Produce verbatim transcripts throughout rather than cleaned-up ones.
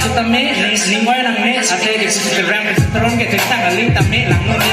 Sitame, ning, ning oi nangne, ase di program, program ke tangtang aling tame langno ne.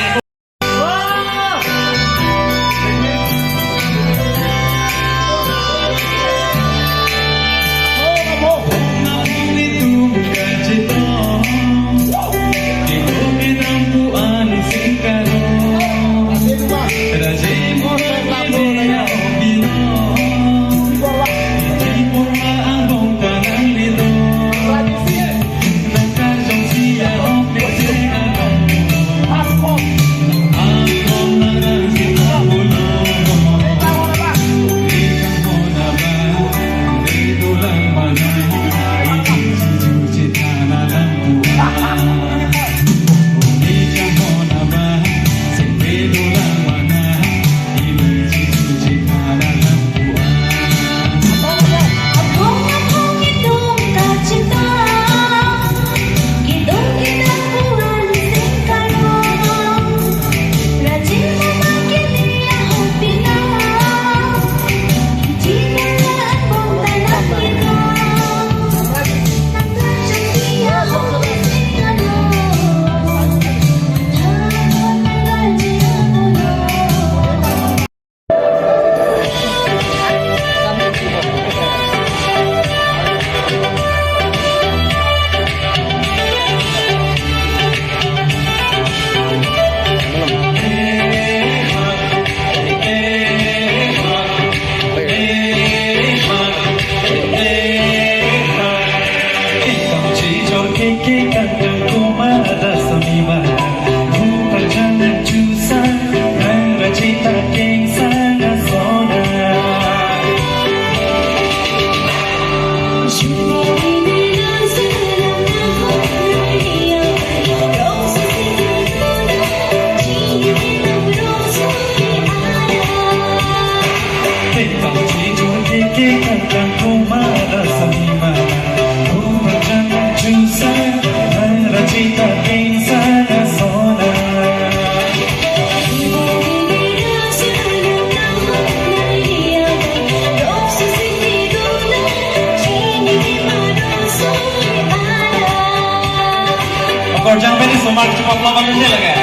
Korjang pen isomar chepaplo atum ne lake.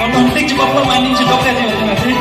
Kontong tik chepaplo aning chedok ke di atum ati.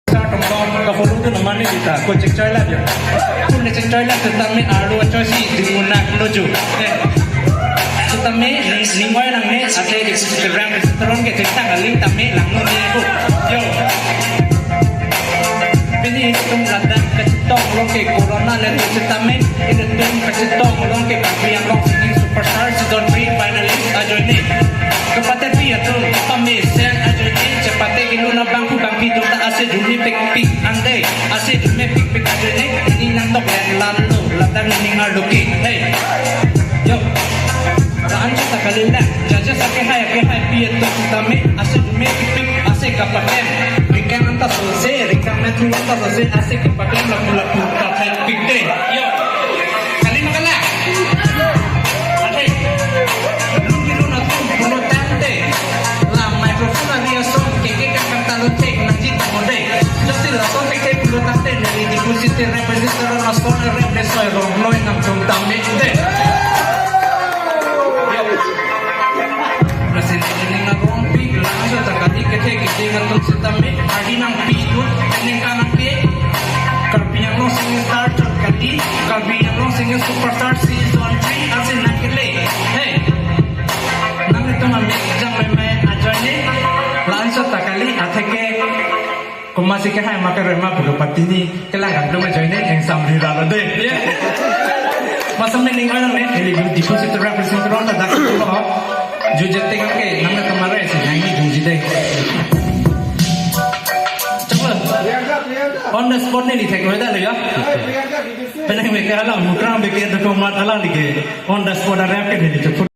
Sa tongkong ka photo tu nomani kita, ko chekchoi lap ya. Ko ne chekchoi lap tentang ni arlo choi si di munak loju. Eh. Sitame, ning, ning oi nangne, ase di program, program ke tangtang aling tame langno ne ko. Yo. Pini itum ladak kachetong along ke corona le tu sitame, ilitum kachetong along ke Karbi Anglong Singing Superstar Season three finalist ajoine. Kepate pi atum pamesen ajoine, chepate kelun abangphu bangphi atum ta ase jumni pikpik ande, ase jumni pikpik ajoine, pini nangtok len lalo, ladak ning arlo ke. Hey. Yo. Ran chita kalila, jaja sake hai ke hai pi atum tame, ase jumni pikpik, ase kapatem. Ringkang anta sose, ringkang Chunta sase ase kepaklem lapu lapu ta thek pikte. Yo. Kali ma kali. Ate. Lun lun atum pulo tangte. La microphone ari ason ke ke kan kan talo thek nangji ta mo dei. Jati lason ke ke pulo tangte neli Diphu City representative ason rep le soi rong noi nangtum tame dei. Yo. President ning arong pi, langso ta kali kethe kejeng atum setame, adi nangpi tu, ningkan ke, Karbi Anglong Singing Star chot kali, Karbi Anglong Singing Superstar season three, asin nangkele. Hey, nangtum ami jang meme ajoine, langso ta kali, atheke, komatsi kehai ma keroi ma pulo patini, kelang kangdong ajoine, engsam rira lo dei. Yeah. Masam ne ning orang ne, neli Diphu City represent rong ta dak lo. Jujur tengah ke, nang na kemarin sih, nang ini jujur dei. Coba. On the spot ne di thek lo dah lo ya. Penang beke alam, mukrang beke ada komat alam di ke. On the spot ada ke di ceput.